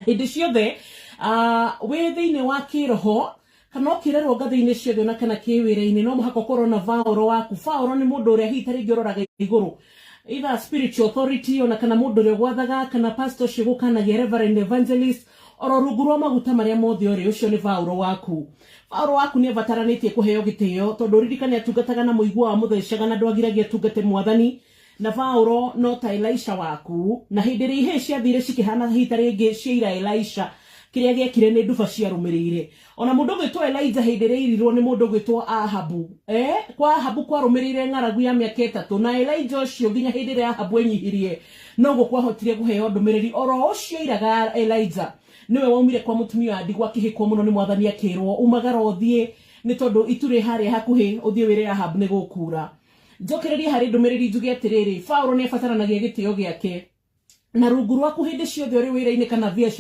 Hĩndĩ ciothe wĩ thĩinĩ wa kĩroho kana ũkĩrerwo ngathĩ-inĩ ciothe ona kana kĩwĩra-inĩ, no mũhaka ũkorwo na vaũro waku. Vaũro nĩ mũndũ ũrĩa hihi ta rĩngĩ ũroraga igũrũ, either spiritual authority ona kana mũndũ ũrĩa ũgwathaga, kana pastor ũcio ũgũkanagia, reverend, evangelist, oro rungu rwa maguta marĩa mothe ũrĩ, ũcio nĩ vaũro waku. Vaũro waku nĩ abataranĩtie kũheo gĩtĩo, tondũ ũririkane atungataga na mũigua wa mũthecaga na ndwagiragia atungate Mwathani. Na vaũro no ta Elisha waku, na hĩndĩ ĩrĩa ihĩĩ ciathire cikĩhana hihi ta rĩngĩ ciaira Elisha, kĩrĩa gĩekire nĩ nduba ciarũmĩrĩire. Ona mũndũ ũgwĩtwo Elijah hĩndĩ ĩrĩa airirwo nĩ mũndũ ũgwĩtwo Ahabu, kwa Ahabu kwarũmĩrĩire ng'aragu ya mĩaka 3, na Elijah ũcio nginya hĩndĩ ĩrĩa Ahabu enyihirie noguo kwahotire kũheo ndũmĩrĩri. Oro ũcio airaga Elijah nĩwe waumire kwa mũtumia wa ndigwa akĩhĩkwo mũno nĩ Mwathani, akĩrwo umagara ũthiĩ nĩ tondũ itu rĩ harĩa hakuhĩ, ũthiĩ wĩre Ahabu nĩ gũkura. Njokererie harĩ ndũmĩrĩri njuge atĩrĩrĩ, Paũlũ nĩ abataranagia gĩtĩo gĩake, na rungu rwaku hĩndĩ ciothe ũrĩ wĩra-inĩ kana biacara.